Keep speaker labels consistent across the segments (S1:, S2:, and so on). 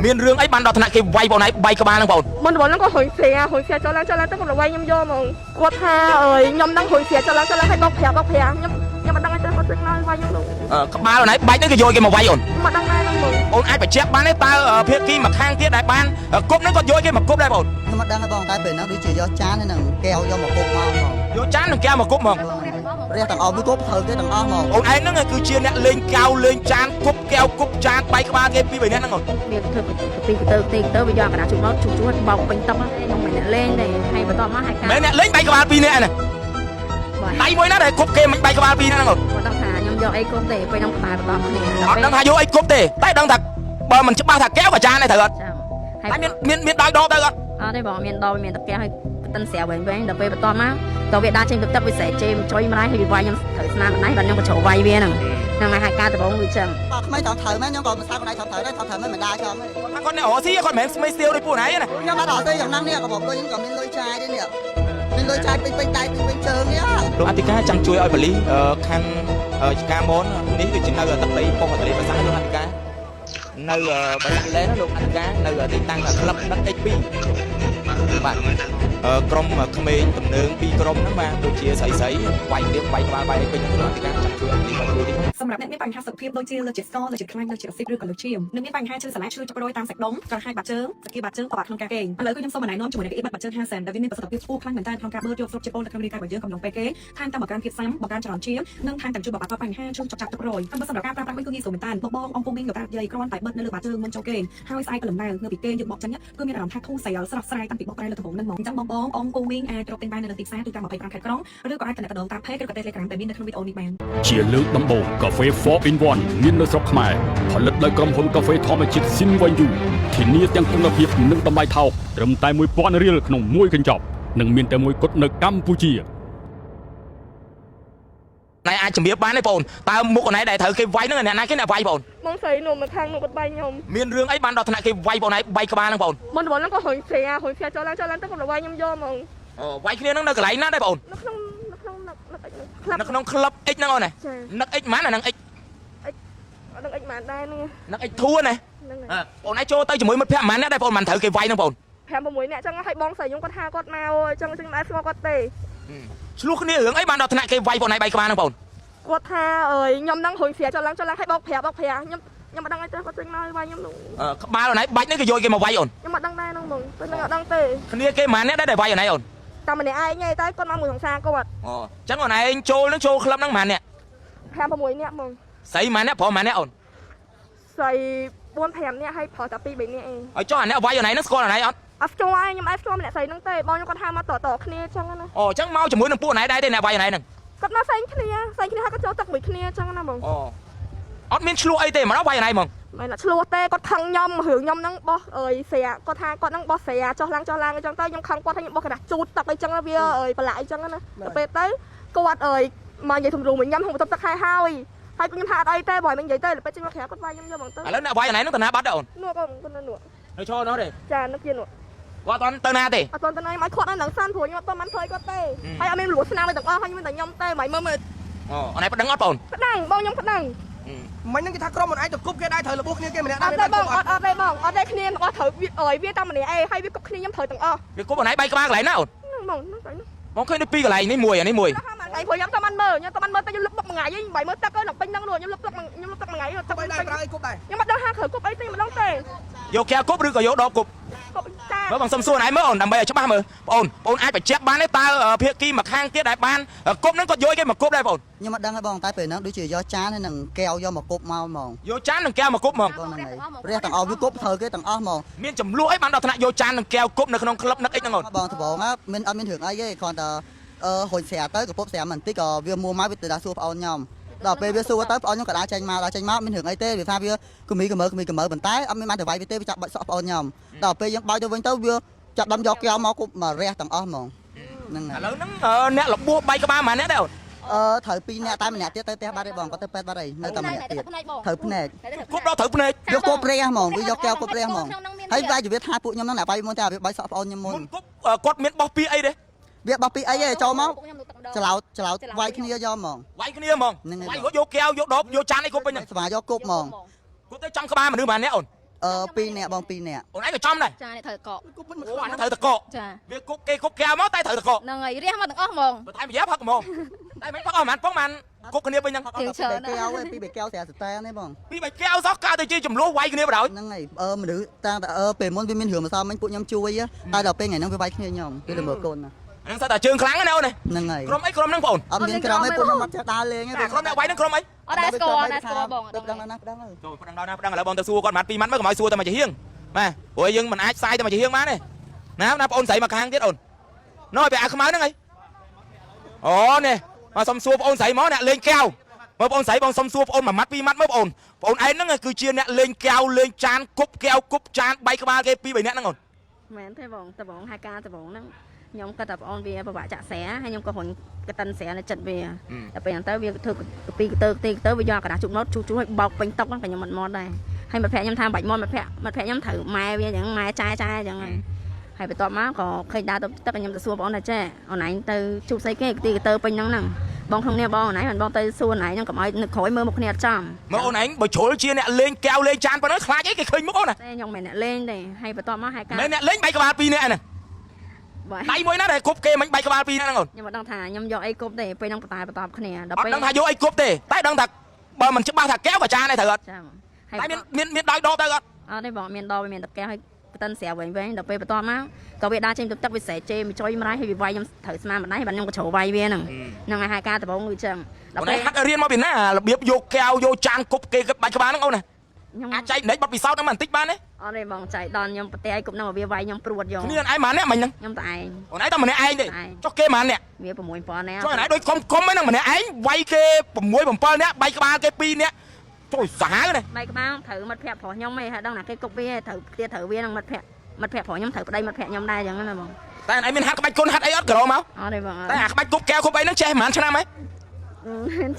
S1: មានរឿងអីបានដល់ថ្នាក់គេវាយបងឯងបែកក្បាលហ្នឹងបង
S2: មុនដំបូងហ្នឹងក៏រុញស្រារុញស្រាចូលឡើងចូលឡើងទៅគាត់វាយខ្ញុំយកហ្មងគាត់ថាអើយខ្ញុំនឹងរុញស្រាចូលឡើងចូលឡើងឲ្យបោកប្រាបោកប្រាខ្ញុំខ្ញុំមិនដឹងអីទេគាត់ចេញមកវាយខ្ញុំនោះ
S1: ក្បាលអូនឯងបែកហ្នឹងគេយកគេមកវាយអូន
S2: មិនដឹងដែរហ្នឹងហ្មង
S1: អូនអាចបញ្ជាក់បានទេតើភាគីម្ខាងទៀតដែលបានគប់ហ្នឹងគាត់យកគេមកគប់ដែរបង
S3: ខ្ញុំអត់ដឹងទេបងតែពេលហ្នឹងដូចជាយកចានហើយនឹងកែវយកមកគប់មកហ្មង
S1: យកចាននិងកែវមកគប់ហ្មង
S3: រះទាំងអស់វាគប់ត្រូវគេទាំងអស់ហ្មង
S1: អូនឯងហ្នឹងគឺជាអ្នកលេងកៅលេងចានគប់កែវគប់ចានបែកក្បាលគេពីរបីនាក់ហ្នឹងអូន
S4: វាធ្វើពីទៅទីទៅវាយកកណ្ដាលជុំមកជុំជួបោកពេញតុខ្ញុំមិនអ្នកលេងទេហើយបន្ទាប់មកហើយការ
S1: មែនអ្នកលេងបែកក្បាលពីរនាក់ហ្នឹងដៃមួយណាដែលគប់គេមិនបែកក្បាលពីរនាក់ហ្នឹងអូន
S4: គាត់ដឹងថាខ្ញុំយកអីគប់ទេពេលខ្ញុំក្បាលបន្តគ្នា
S1: អត់ដឹងថាយកអីគប់ទេតែដឹងថាបើមិនច្បាស់ថាកែវក៏ចានដែរត្រូវអត់
S4: ចាំហើយ
S1: តែមានដៃដបទៅអត់
S4: អត់ទេបងមានដបមានតាកែហើយតិនស្រាវែងវែងដល់ពេលបន្ទាប់មកតវាដើរចេញទឹកទឹកវាស្រែកជេរចុយម្ដាយហើយវាវាយខ្ញុំត្រូវស្នាមម្ដាយបាទខ្ញុំក៏ជ្រោវាយវាហ្នឹងហ្នឹងហើយការដំបងវាចឹង
S3: បាទក្មេងត្រូវត្រូវមែនខ្ញុំក៏មិនស្គាល់ខ្លួនឯងត្រូវត្រូវដែរត្រូវត្រូវមែនមិនដែរចំទេ
S1: គាត់ថាគាត់អ្នករកស៊ីគាត់មិនមែនស្មេស្ទៀវដូចពួកឯងណា
S3: ខ្ញុំអត់អត់ទេយ៉ាងហ្នឹងនេះក៏បងលុយខ្ញុំក៏មានលុយចាយដែរនេះមានលុយចាយពេញពេញដៃពេញពេញជើងនេះ
S1: លោកអធិការចាំជួយឲ្យប៉ូលីសខាងការមននេះដូចជានៅទឹកដីប៉ុស្តិ៍ទលេភាសាលោកអធិការនៅបាសាឡេនលោកអធិការនៅទីតាំងក្លឹបដឹក X2 បាទក្រុមក្មេងទំនើងពីរក្រុមហ្នឹងបាទដូចជាស្រីស្រីវាយទៀតវាយក្បាលវាយអីពេញហ្នឹងលោកអធិការចាំជួយឲ្យប៉ូលីសជួយតិច
S5: សម្រាប់អ្នកមានបញ្ហាសុខភាពដូចជាលើសជាតិស្ករលើសជាតិខ្លាញ់លើសជាតិអាស៊ីតឬក៏លើសឈាមនិងមានបញ្ហាឈឺសន្លាក់ឈឺចុករយតាមសាច់ដុំក្រហាយបាតជើងសគាបាតជើងពិបាកក្នុងការគេងឥឡូវគឺខ្ញុំសូមណែនាំជាមួយនឹងកៅអីបិទបាតជើង50សេនដែលវាមានប្រសិទ្ធភាពខ្ពស់ខ្លាំងមែនទែនក្នុងការបឺតយកស្រូបជាតិពុលនៅក្នុងរាងកាយរបស់យើងកំឡុងពេលគេងថែមទាំងបង្កើនភាពស៊ាំបង្កើនចរន្តឈាមនិងថែមទាំងជួយបំបាត់បញ្ហាឈឺចុកចាប់ទឹករយហើយសម្រាប់ការប្រើប្រាស់វិញគឺងាយស្រួលមែនទែនបងបងអង្គពុំមីងលោកតាយាយគ្រាន់តែបិទនៅលើបាតជើងមុនចូលគេងហើយស្អែកព្រលឹមឡើងងើបពីគេងយើងបកចេញគឺមានអារម្មណ៍ថាធូរស្រាលស្រស់ស្រាយតាំងពីបកប្រែលើដំបូងហ្នឹងមកអញ្ចឹងបងបងអង្គពុំមីងអាចរកទិញបាននៅលើទីផ្សារទូទាំង25ខេត្តក្រុងឬក៏អាចទំនាក់ទំនងតាម page ឬក៏ Telegram ដែលមាននៅក្នុងវីដេអូនេះបាន
S6: ជាលើកដំបូងកាហ្វេ4 in 1មាននៅស្រុកខ្មែរផលិតដោយក្រុមហ៊ុនកាហ្វេធម្មជាតិស៊ីនវ៉ាយូធានាទាំងគុណភាពនិងតម្លៃថោកត្រឹមតែ1000រៀលក្នុងមួយកញ្ចប់និងមានតែមួយគត់នៅកម្ពុជា
S1: ណៃអាចជំរាបបានទេបងតើមុខណៃដែលត្រូវគេវាយហ្នឹងអ្នកណាគេអ្នកវាយបង
S2: បងស្រីនោះមកខាងនោះគាត់វាយខ្ញុំ
S1: មានរឿងអីបានដល់ថ្នាក់គេវាយបងឯងបែកក្បាលហ្នឹងបង
S2: មុនដំបូងហ្នឹងក៏រុញស្រារុញស្រាចូលឡើងចូលឡើងទៅគាត់វាយខ្ញុំយកហ្មង
S1: អូវាយគ្នាហ្នឹងនៅកន្លែងណាដែរបង
S2: នៅក្នុងនៅក្នុងនឹកនឹកក្លឹប
S1: នៅក្នុងក្លឹប X ហ្នឹងអូនណា
S2: ចា
S1: នឹក X ហ្មងអាហ្នឹង X
S2: អត់ដឹងអិចម៉ានដែរហ្នឹង
S1: នឹក X ធួណា
S2: ហ្នឹងហើយ
S1: បងឯងចូលទៅជាមួយមិត្តភក្តិហ្មងណាដែរបងមិនត្រូវគេវាយហ្នឹងបង
S2: 5 6នាក់ចឹងឲ្យបងស្រីខ្ញុំគាត់ថាគាត់មកចឹងចឹងមិនដែរស្គាល់គាត់ទេ
S1: ឆ្លោះគ្នារឿងអីបានដល់ថ្នាក់គេវាយបងឯងបែកក្បាលហ្នឹងបង
S2: គាត់ថាអើយខ្ញុំនឹងរុញស្រាចូលឡើងចូលឡើងឲ្យបោកប្រាបោកប្រាខ្ញុំខ្ញុំមិនដឹងអីទេគាត់ចេញមកវាយខ្ញុំនោះ
S1: ក្បាលអូនឯងបាច់ហ្នឹងគេយកគេមកវាយអូន
S2: ខ្ញុំមិនដឹងដែរហ្នឹងហ្មងពេលហ្នឹងអត់ដឹងទេ
S1: គ្នាគេហ្មងអ្នកដែរដែលវាយអូនឯងអូន
S2: តែម្នាក់ឯងឯងតែគាត់មកមួយសង្សារគាត់
S1: អូអញ្ចឹងអូនឯងចូលហ្នឹងចូលក្លឹបហ្នឹងហ្មងអ្នក
S2: 5 6នាក់ហ្មង
S1: ស្រីហ្មងអ្នកប្រុសហ្មងអ្នកអូន
S2: ស្រី4 5នាក់ហើយប្រុសតែ2 3នាក់ឯង
S1: ឲ្យចុះអាអ្នកវាយអូនឯងហ្នឹងស្គាល់អូនឯងអត់
S2: អត់ស្គាល់ឯងខ្ញុំអត់ស្គាល់ម្នាក់ស្រីហ្នឹងទេបងខ្ញុំគាត់ថាមកតតគ្នាចឹងណា
S1: អូអញ្ចឹងមកជាមួយនឹងពួកអូនឯងដែរទេអ្នកវាយអូនឯងហ្នឹង
S2: គាត់មកផ្សេងគ្នាផ្សេងគ្នាហើយគាត់ចូលទឹកមួយគ្នាចឹងណាបង
S1: អូអត់មានឆ្លោះអីទេមកដល់វាយអូនឯងហ្មង
S2: មិនឆ្លោះទេគាត់ខឹងខ្ញុំរឿងខ្ញុំហ្នឹងបោះអើយស្រាគាត់ថាគាត់ហ្នឹងបោះស្រាចុះឡើងចុះឡើងអញ្ចឹងទៅខ្ញុំខឹងគាត់ថាខ្ញុំបោះกระดาษជូតទឹកអីចឹងវាអើយប្រឡាក់អីចឹងណាទៅពេលទៅគាត់អើយមកនិយាយទម្រង់មួយញ៉ាំក្នុងបន្ទប់ទឹកហើយហើយហើយខ្ញុំថាអត់អីទេបើមិននិយាយទៅពេលចេញមកក្រៅគាត់វាយខ្ញុំយកហ្មងទៅ
S1: ឥឡូវអ្នកវាយអូនឯងហ្នឹងតាណាបាត់ទេអូន
S2: នោះគាត់គាត់នៅនោះ
S1: នៅឈរនោះទេ
S2: ចានឹកជានោះ
S1: គាត់អត់ទៅណាទេ
S2: អត់តន់ទៅណាមកគាត់នៅនឹងសានព្រោះខ្ញុំអត់តន់បានឃើញគាត់ទេហើយអត់មានលួស្នាមអីទាំងអស់ហើយខ្ញុំមានតែខ្ញុំទេមិនមើលមើល
S1: អូអូនឯងប្តឹងអត់បង
S2: ប្តឹងបងខ្ញុំប្តឹង
S7: មិញហ្នឹងគេថាក្រុមមិនអាចទៅគប់គេដែរត្រូវរបួសគ្នាគេម្នាក់
S2: អត់ទេបងអត់អត់ទេបងអត់ទេគ្នាទាំងអស់ត្រូវវាអើយវាតាមម្នាក់ឯងហើយវាគប់គ្នាខ្ញុំត្រូវទាំងអស់
S1: វាគប់អូនឯងបែកក្បាលកន្លែងណាអូន
S2: ហ្នឹងបងហ្នឹងហ្នឹង
S1: បងឃើញដូចពីរកន្លែងនេះមួយអានេះមួយ
S2: ហ្នឹងហើយព្រោះខ្ញុំតបានមើលខ្ញុំតបានមើលតែខ្ញុំលុបបុកមួយថ្ងៃឯងបាយមើលទឹកដល់ពេញហ្នឹងនោះខ្ញុំលុបទឹកខ្ញុំលុបទឹកមួយថ្ងៃទឹក
S7: បីដែរប្រើអីគប់ដែរ
S2: ខ្ញុំអត់ដឹងថាត្រូវគប់អីទេមិនដឹងទេ
S1: យកកែវគប់ឬក៏យកដបគប់
S2: គប់ចា
S1: មើលបងសុំសួរអូនឯងមើលអូនដើម្បីឲ្យច្បាស់មើលបងអូនអាចបញ្ជាក់បានទេតើភាគីម្ខាងទៀតដែលបានគប់ហ្នឹងគាត់យកគេមកគប់ដែរបង
S3: ខ្ញុំអត់ដឹងទេបងតែពេលហ្នឹងដូចជាយកចានហើយនឹងកែវយកមកគប់មកហ្មង
S1: យកចាននិងកែវមកគប់ហ្មង
S3: បងហ្នឹងហើយរះទាំងអស់វាគប់ត្រូវគេទាំងអស់ហ្មង
S1: មានចំនួនអីបានដល់ថ្នាក់យកចាននិងកែវគប់នៅក្នុងក្លឹបនឹកអីហ្នឹងអូន
S3: បងដំបងមានអត់មានរឿងអីទេគ្រាន់តែអឺរុញស្រាទៅកពុបស្រាមិនតិចក៏វាមួមកវាទៅដល់សួរប្អូនខ្ញុំដល់ពេលវាសួរទៅប្អូនខ្ញុំក៏ដើរចេញមកដើរចេញមកមានរឿងអីទេវាថាវាគមីកម្មើគមីកម្មើប៉ុន្តែអត់មានបានទៅវាយវាទេវាចាប់បាច់សក់ប្អូនខ្ញុំដល់ពេលយើងបោចទៅវិញទៅវាចាប់ដំយកកែវមកគប់មករះទាំងអស់ហ្មងហ្នឹងហើយ
S1: ឥឡូវហ្នឹងអ្នករបួសបែកក្បាលហ្មងអ្នកដែរអូន
S3: អឺត្រូវពីរនាក់តែម្នាក់ទៀតទៅផ្ទះបាត់ទេបងគាត់ទៅពេទ្យបាត់ហើយនៅតែម្នាក់ទៀតត្រូវភ្នែក
S1: គប់ដល់ត្រូវភ្នែក
S3: យកគប់រះហ្មងវាយកកែវគប់រះហ្មងហើយវាជាវាថាពួកខ្ញុំហ្នឹងអ្នកវាយមុនតែវាបាច់សក់ប្អូនខ្ញុំមុន
S1: មុនគប់គាត់មានបោះពីអីទេ
S3: វាបោះពីអីទេចូលមកច្លោតច្លោតវាយគ្នាយកហ្មង
S1: វាយគ្នាហ្មងវាយគាត់យកកែវយកដបយកចានអីគប់ពេញហ្នឹង
S3: ស្វាយកគប់ហ្មង
S1: គប់ទៅចំក្បាលមនុស្សហ្មងអ្នកអូន
S3: អឺ2នាក់បង2នាក់
S1: អូនឯងក៏ចំដែរ
S8: ចាអ្នកត្រូវកក
S7: គប់មិន
S1: អូអាហ្នឹងត្រូវតកក
S8: ចា
S1: វាគប់គេគប់កែវមកតែត្រូវតកក
S8: ហ្នឹងហើយរះមកទាំងអស់ហ្មង
S1: បើថែមប្រយ៉ាផឹកហ្មងតែមិនផឹកអស់ប៉ុន្មានប៉ុងប៉ុន្មានគប់គ្នាវិញហ្នឹង
S8: ទៀងច្រើន
S3: កែវឯងពីរបីកែវស្រាសតែនេះបង
S1: ពីបីកែវសោះកើតទៅជាចំនួនវាយគ្នាបណ្ដោយ
S3: ហ្នឹងហើយអឺមនុស្សតាំងតែអឺពេលមុនវាមានរឿងម្សិលមិញពួកខ្ញុំជួយតែដល់ពេលថ្ងៃហ្នឹងវាវាយគ្នាខ្ញុំវាទៅមើលកូនណា
S1: ហ្នឹងសិតតែជើងខ្លាំងណាអូន
S3: ហ្នឹងហើយ
S1: ក្រុមអីក្រុមហ្នឹងបងអូន
S3: អត់មានក្រុមឯងពួកខ្ញុំអត់ចេះដើរលេងទេ
S1: ក្រុមអ្នកវាយហ្នឹងក្រុមអី
S8: អត់ដែរស្គាល់អត់ដែរស្គាល់បងអត់
S3: ទៅ
S8: ដឹង
S3: ដឹងណាស់ដឹងហើយ
S1: ចូលប្តឹងដល់ណាប្តឹងឥឡូវបងទៅសួរគាត់ម៉ាត់ពីរម៉ាត់មើលកុំឲ្យសួរតែមួយចំហៀងបាទព្រោះយើងមិនអាចផ្សាយតែមួយចំហៀងបានទេណាណាបងអូនស្រីមកខាងទៀតអូនណូឲ្យពាក់អាវខ្មៅហ្នឹងអីអូនេះមកសុំសួរបងអូនស្រីមកអ្នកលេងកែវមើលបងអូនស្រីបងសុំសួរបងអូនមួយម៉ាត់ពីរម៉ាត់មើលបងអូនបងអូនឯងហ្នឹងគឺជាអ្នកលេងកែវលេងចានគប់កែវគប់ចានបែកក្បាលគេពីរបីនាក់ហ្នឹងអូន
S4: មែនទេបងដបងហៅការដបងហ្នឹងខ្ញុំគាត់តែបងអូនវាពិបាកចាក់ស្រាហើយខ្ញុំក៏រុញកតិនស្រានៅចិត្តវាដល់ពេលហ្នឹងទៅវាធ្វើពីកទៅទីទៅវាយកกระดาษជូតម៉ត់ជូតជូតឲ្យបោកពេញតុកហ្នឹងក៏ខ្ញុំមិនមកដែរហើយមិត្តភក្តិខ្ញុំថាបាច់មកមិត្តភក្តិមិត្តភក្តិខ្ញុំត្រូវម៉ែវាអញ្ចឹងម៉ែចែចែអញ្ចឹងហើយហើយបន្ទាប់មកក៏ឃើញដើរទៅទឹកខ្ញុំទៅសួរបងអូនថាចេះអូនឯងទៅជូតស្អីគេទីកទៅពេញហ្នឹងហ្នឹងបងក្នុងនេះបងអូនឯងមិនបងទៅសួរអូនឯងហ្នឹងកុំឲ្យនឹកក្រោយមើលមុខគ្នាអត់ចំ
S1: មើលអូនឯងបើជ្រុលជាអ្នកលេងកែវលេងចានប៉ុណ្ណឹងខ្លាចអីគេឃើញមុខអូនណា
S4: តែខ្ញុំមិនមែនអ្នកលេងទេហើយបន្ទាប់មកហៅការ
S1: មែនអ្នកលេងបែកក្បាលពីរនាក់ហ្នឹង
S4: បាទ
S1: ដៃមួយណាដែលគប់គេមិញបែកក្បាលពីរនាក់ហ្នឹងអូន
S4: ខ្ញុំមិនដឹងថាខ្ញុំយកអីគប់ទេពេលហ្នឹងបតាបតបគ្នាដល់ពេល
S1: អត់ដឹងថាយកអីគប់ទេតែដឹងថាបើមិនច្បាស់ថាកែវក៏ចានដែរត្រូវអត់
S4: ចាំហើយ
S1: តែមានមានមានដោយដបទៅអត់
S4: អត់ទេបងមានដបមានតកែហើយកតិនស្រាវែងវែងដល់ពេលបន្ទាប់មកក៏វាដើរចេញទៅទឹកវាស្រែជេរមួយចុយម្រាយហើយវាវាយខ្ញុំត្រូវស្មាម្ដាយហើយបានខ្ញុំក៏ជ្រោវាយវាហ្នឹងហ្នឹងហើយហៅការដំបងវាចឹងដល់ពេល
S1: អូនឯងហាត់រៀនមកពីណារបៀបយកកែវយកចានគប់គេបាច់ក្បាលហ្នឹងអូនណា
S4: ខ្ញុំ
S1: អាចចែកណែកបတ်ពិសោធន៍ហ្នឹងបន្តិចបានទេ
S4: អត់ទេបងចៃដល់ខ្ញុំប្រទេសឲ្យគប់ហ្នឹងវាវាយខ្ញុំព្រួតយក
S1: គ្នាឯងម៉ានអ្នកមិញហ្នឹង
S4: ខ្ញុំតែឯង
S1: អូនឯងតែម្នាក់ឯងទេចុះគេម៉ានអ្នក
S4: វា6000នាក់
S1: ចុះអូនឯងដូចកុំកុំហ្នឹងម្នាក់ឯងវាយគេ6 7នាក់បែកក្បាលគេ2នាក់ចុយសាហាវណា
S4: បែកក្បាលត្រូវមិត្តភក្តិប្រុសខ្ញុំឯងហើយដឹងណាគេគប់វាត្រូវទៀតត្រូវវានឹងមិត្តភក្តិមិត្តភក្តិប្រុសខ្ញុំត្រូវប្តីមិត្តភក្តិខ្ញុំដែរចឹងណាបង
S1: តែអូនឯងមានហាត់ក្បាច់គុណហាត់អីអត់ក្រមក
S4: អត់ទេបងអត់
S1: តែអាក្បាច់គប់កែវគប់អីហ្នឹងចេះប្រហែលឆ្នាំហ៎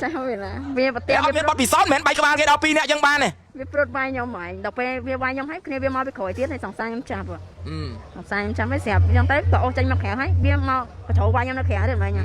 S4: ចាស់វាណាវាប្រទេស
S1: តែអត់មានបတ်ពិសោធន៍មិនមែនបែកក្បាលគេដល់2នាក់ចឹងបានទេ
S4: វាព្រួតវាយខ្ញុំហ្មងដល់ពេលវាវាយខ្ញុំហើយគ្នាវាមកពីក្រោយទៀតហើយសង្សារខ្ញុំចាប់សង្សារខ្ញុំចាប់ហើយស្រាប់ខ្ញុំទៅក៏អូសចេញមកក្រៅហើយវាមកបញ្ចូលវាយខ្ញុំនៅក្រៅទៀតហ្មង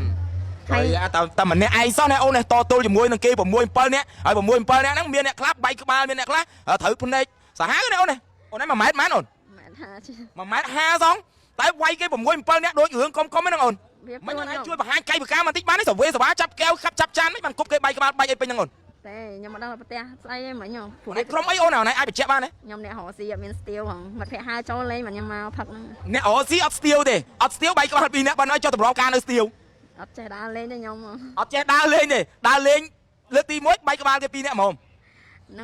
S1: ហើយតែតែម្នាក់ឯងសោះណាអូននេះតទល់ជាមួយនឹងគេ6 7នាក់ហើយ6 7នាក់ហ្នឹងមានអ្នកខ្លះបែកក្បាលមានអ្នកខ្លះត្រូវភ្នែកសាហាវណាអូននេះអូនឯង1ម៉ែត្រម៉ានអូន
S4: ម៉ែថា
S1: 1ម៉ែត្រ50សងតែវាយគេ6 7នាក់ដូចរឿងកុំកុំហ្នឹងអូន
S4: វា
S1: មិនអូនឯងជួយបង្ហាញកាយវិការបន្តិចបានទេសវេសវ៉ាចាប់កែវខាប់ចាប់ចានមិនបានគប់គេបែកក្បាលបែកអីពេញហ្នឹងអូន
S4: តែខ្ញុំមិនដឹងប្រទេសស្អីហ្នឹងខ្ញុំ
S1: អូនឯងក្រុមអីអូនអូនឯងអាចបញ្ជាក់បានទេ
S4: ខ្ញុំអ្នករកស៊ីអត់មានស្ទៀវហ្មងមិត្តភក្តិហៅចូលលេងមកខ្ញុំមកផឹកហ្នឹង
S1: អ្នករកស៊ីអត់ស្ទៀវទេអត់ស្ទៀវបែកក្បាល2នាក់បានឲ្យចុះតម្រងការនៅស្ទៀវ
S4: អត់ចេះដើរលេងទេខ្ញុំ
S1: អត់ចេះដើរលេងទេដើរលេងលើកទី1បែកក្បាលគេ2នាក់ហ្មង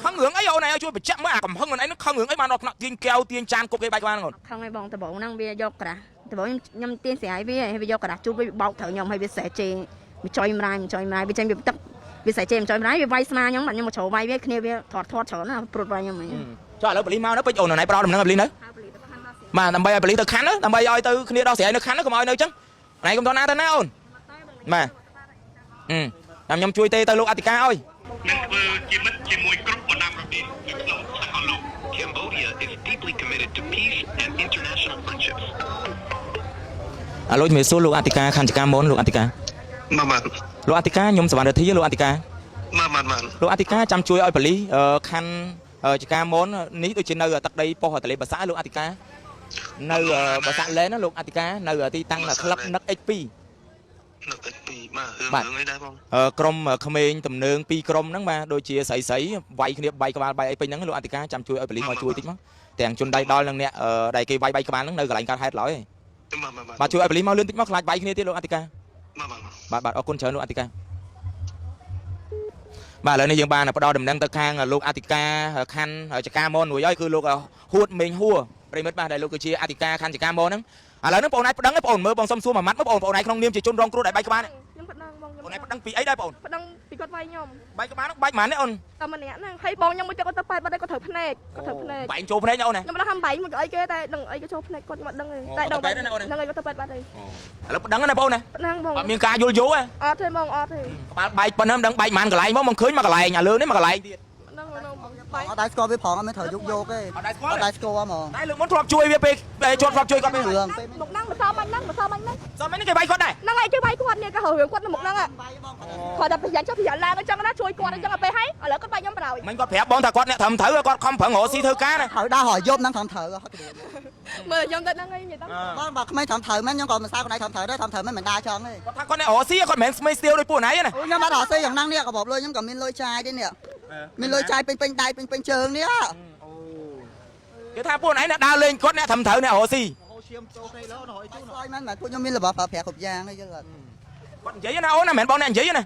S1: ខឹងរឿងអីអូនឯងជួយបញ្ជាក់មើលអាកំហឹងអូនឯងនឹងខឹងរឿងអីបានដល់ថ្នាក់ទាញកែវទាញចានគប់គេបែកក្បាលហ្នឹងអូន
S4: ខឹងឯងបងដំបងហ្នឹងវាយកក្រាស់ដំបងខ្ញុំទាញស្រាយវាហើយវាយកក្រាស់ជូតវាបោកត្រូវខ្ញុំហើយវាស្រែជេរមួយចុយម្រាយមួយចុយម្រាយវាចេញវាទឹកវាស្រែជេរមួយចុយម្រាយវាវាយស្មាខ្ញុំបាត់ខ្ញុំមកជ្រោវាយវាគ្នាវាធាត់ធាត់ច្រើនណាព្រួតវាយខ្ញុំហ្នឹង
S1: ចុះឥឡូវប៉ូលីសមកនៅពេចអូនណៃផ្ដល់ដំណឹងឲ្យប៉ូលីសនៅបាទដើម្បីឲ្យប៉ូលីសទៅខណ្ឌដើម្បីឲ្យទៅគ្នាដោះស្រាយនៅខណ្ឌកុំឲ្យនៅអញ្ចឹងណៃកុំតណាទៅណាអូនបាទអឺតាមខ្ញុំជួយទេទៅលោកអធិការឲ្យ
S9: នឹងធ្វើជាមិត្តជាមួយគ្រប់បណ្ដាប្រទេសនៅក្នុងសកលលោក
S10: Cambodia is deeply committed to peace and international friendships.
S1: អាឡូជំរាបសួរលោកអធិការខណ្ឌចការមុនលោកអធិការ
S9: បាទបាទ
S1: លោកអធិការខ្ញុំសវណ្ណរិទ្ធីលោកអធិការ
S9: បាទបាទបាទ
S1: លោកអធិការចាំជួយឲ្យប៉ូលីសខណ្ឌចការមុននេះដូចជានៅទឹកដីប៉ុស្តិ៍ទន្លេបាសាក់លោកអធិការនៅបាសាក់លែនលោកអធិការនៅទីតាំងក្លឹបនឹក X2
S9: នៅទី2បាទរឿងរឿងអីដែរបង
S1: ក្រុមក្មេងទំនើងពីរក្រុមហ្នឹងបាទដូចជាស្រីស្រីវាយគ្នាបែកក្បាលបែកអីពេញហ្នឹងលោកអធិការចាំជួយឲ្យប៉ូលីសមកជួយតិចមកទាំងជនដៃដល់និងអ្នកដែលគេវាយបែកក្បាលហ្នឹងនៅកន្លែងកើតហេតុឡើយ
S9: បាទបាទ
S1: បាទជួយឲ្យប៉ូលីសមកលឿនតិចមកខ្លាចវាយគ្នាទៀតលោកអធិការ
S9: បាទបាទ
S1: បាទបាទអរគុណច្រើនលោកអធិការបាទឥឡូវនេះយើងបានផ្ដល់ដំណឹងទៅខាងលោកអធិការខណ្ឌចការមនរួចហើយគឺលោកហួតមេងហួរប្រិមិត្តបាទដែលលោកគឺជាអធិការខណ្ឌចការមនហ្នឹងឥឡូវហ្នឹងបងអូនឯងប្តឹងបងអូនមើលបងសុំសួរមួយម៉ាត់មើលបងអូនឯងក្នុងនាមជាជនរងគ្រោះដែលបែកក្បាលនេះ
S2: ខ្ញុំប្តឹងបងខ្ញុំ
S1: អូនឯងប្តឹងពីអីដែរបងអូន
S2: ប្តឹងពីគាត់វាយខ្ញុំ
S1: បែកក្បាលហ្នឹងបែកម៉ាននេះអូន
S2: តែម្នាក់ហ្នឹងហើយបងខ្ញុំមួយទៀតគាត់ទៅប៉ែតបាត់ហើយគាត់ត្រូវភ្នែកគាត់ត្រូវភ្នែក
S1: បែកចូលភ្នែកណាអូនណា
S2: ខ្ញុំមិនដឹងថាបែកមកអីគេតែដឹងអីគេចូលភ្នែកគាត់ខ្ញុំអត់ដឹងទេតែដឹងហ្នឹងហើយគាត់ទៅប៉ែតបាត់ហើយ
S1: ឥឡូវប្តឹងណាបងអូនណា
S2: ប្តឹងបង
S1: អត់មានការយល់យោទេ
S2: អត់ទេបងអត់ទេ
S1: ក្បាលបែកប៉ុណ្ណឹងមិនដឹងបែកម៉ានកន្លែងមកមកឃើញមកកន្លែងអាលើនេះមកកន្លែងទៀត
S2: ហ្នឹងហ្នឹងបង
S3: អត់ដែរស្គាល់វាផងអត់មានត្រូវយុកយកទេ
S1: អត់ដែរស្គាល់
S3: អត់ដែរស្គាល់ហ្មង
S1: តែលើកមុនធ្លាប់ជួយវាពេលជាប់ធ្លាប់ជួយគាត់ពេល
S3: រឿងពេល
S2: មុខហ្នឹងម្សិលមិញហ្នឹងម្សិលមិញហ្នឹង
S1: សមនេះគេវាយគាត់ដែរ
S2: ហ្នឹងហើយគេវាយគាត់នេះគេហៅរឿងគាត់នៅមុខហ្នឹងគាត់តែប្រយ័ត្នចុះប្រយ័ត្នឡើងអញ្ចឹងណាជួយគាត់អញ្ចឹងទៅពេលហើយឥឡូវគាត់វាយខ្ញុំបណ្ដោយ
S1: មិញគាត់ប្រាប់បងថាគាត់អ្នកត្រឹមត្រូវគាត់ខំប្រឹងរកស៊ីធ្វើការណា
S3: ត្រូវដើររយប់ហ្នឹងត្រឹមត្រូវហត់
S2: មើលខ្ញុំទៅហ្នឹងហើយនិយាយទៅ
S3: បងបើក្មេងត្រឹមត្រូវមែនខ្ញុំក៏មិនសើខ្លួនឯងត្រឹមត្រូវដែរត្រឹមត្រូវមែនមិនដើរចង់ទេ
S1: គាត់ថាគាត់អ្នករកស៊ីគាត់មិនមែនស្មេស្ទៀវដូចពួកណៃណា
S3: អូខ្ញុំអត់រកស៊ីយ៉ាងហ្នឹងនេះក៏បបលុយខ្ញុំក៏មានលុយចាយទេនេះមានលុយចាយពេញពេញដៃពេញពេញជើងនេះ
S1: គេថាពួកណៃអ្នកដើរលេងគាត់អ្នកត្រឹមត្រូវអ្នករកស៊ី
S3: ស្អុយមែនពួកខ្ញុំមានរបស់ប្រើប្រាស់គ្រប់យ៉ាងយល់អត់
S1: គាត់និយាយណាអូនណាមិនមែនបងអ្នកនិយាយណា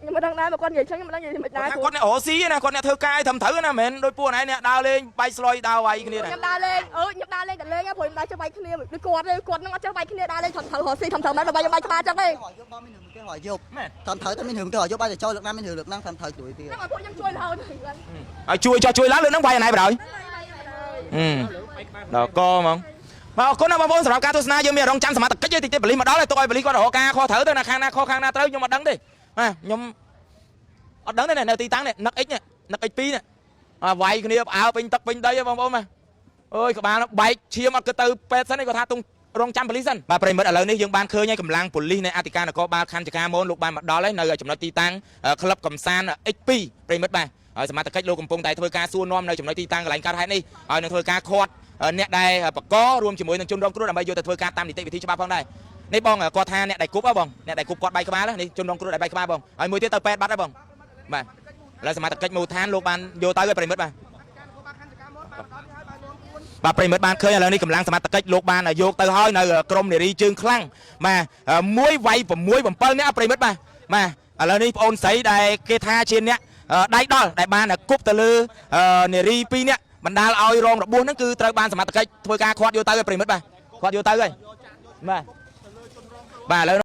S2: ខ្ញុំមិនដឹងដែរបើគាត់និយាយចឹងខ្ញុំមិនដឹងនិយាយមិនដែរ
S1: គាត់ថាគាត់អ្នករកស៊ីណាគាត់អ្នកធ្វើការឲ្យត្រឹមត្រូវណាមិនមែនដូចពួកណៃអ្នកដើរលេងបាយស្លុយដើរវាយគ្នាណា
S2: ខ្ញុំដើរលេងអឺខ្ញុំដើរលេងតែលេងព្រោះខ្ញុំដើរចេះវាយគ្នាដូចគាត់ទេគាត់នឹងអត់ចេះវាយគ្នាដើរលេងត្រឹមត្រូវរកស៊ីត្រឹមត្រូវមែនបើវាយខ្ញុំវាយក្បាលចឹងទេ
S3: រយប់បងមានរឿងគេរយប់ត្រឹមត្រូវតែមានរឿងគេរយប់បាយទៅចូលលើកណាមានរឿងលើកហ្នឹងត្រឹមត្រូវជួយទៀត
S2: ហ្នឹងឲ្យពួកខ្ញុំជួយរហូតហ្នឹង
S1: ឲ្យជួយចោះជួយឡើងលើហ្នឹងវាយណៃបណ្ដោយដល់កហ្មងបាទអរគុណណាបងប្អូនសម្រាប់ការទស្សនាយើងមានរងចាំសមត្ថកិច្ចតិចតិចបលិសមកដល់ហើយទុកឲ្យបលិសគាត់រកការខុសត្រូវទៅណាខាងណាខុសខាងណាត្រូវខ្ញុំអត់ដឹងទេបាទខ្ញុំអត់ដឹងទេនៅទីតាំងនេះនឹក X នេះនឹក X2 នេះវាយគ្នាផ្អើពេញទឹកពេញដីបងប្អូនបាទអើយក្បាលបែកឈាមអត់គិតទៅពេទ្យសិនទេគាត់ថាទុំរងចាំប៉ូលីសសិនបាទប្រិមិត្តឥឡូវនេះយើងបានឃើញហើយកម្លាំងប៉ូលីសនៃអធិការនគរបាលខណ្ឌចកាមូនលោកបានមកដល់ហើយនៅចំណុចទីតាំងក្លឹបកំសាន្ត X2 ប្រិមិត្តបាទហើយសមត្ថកិច្ចលោកកំពុងតែធ្វើការសួរនាំនៅចំណុចទីតាំងកន្លែងកើតហេតុនេះហើយនឹងធ្វើការឃាត់អ្នកដែលបកករួមជាមួយនឹងជនរងគ្រោះដើម្បីយកទៅធ្វើការតាមនីតិវិធីច្បាប់ផងដែរនេះបងគាត់ថាអ្នកដែលគប់ហ៎បងអ្នកដែលគប់គាត់បែកក្បាលនេះជនរងគ្រោះដែលបែកក្បាលបងហើយមួយទៀតទៅពេទ្យបាត់ហើយបងបាទឥឡូវសមត្ថកិច្ចមូលដ្ឋានលោកបានយកទៅហើយប្រិមិត្តបាទបាទប្រិមិត្តបានឃើញឥឡូវនេះកម្លាំងសមត្ថកិច្ចលោកបានយកទៅហើយនៅក្រមនារីជើងខ្លាំងបាទមួយវាយ6 7នាក់ប្រិមិត្តបាទបាទឥឡូវនេះប្អូនស្រីដែលគេថាជាអ្នកដៃដល់ដែលបានគប់ទៅលើនារី2នាក់បណ្ដាលឲ្យរងរបួសហ្នឹងគឺត្រូវបានសមត្ថកិច្ចធ្វើការខាត់យកទៅឲ្យប្រិមិត្តបាទខាត់យកទៅហើយបាទបាទឥឡូវ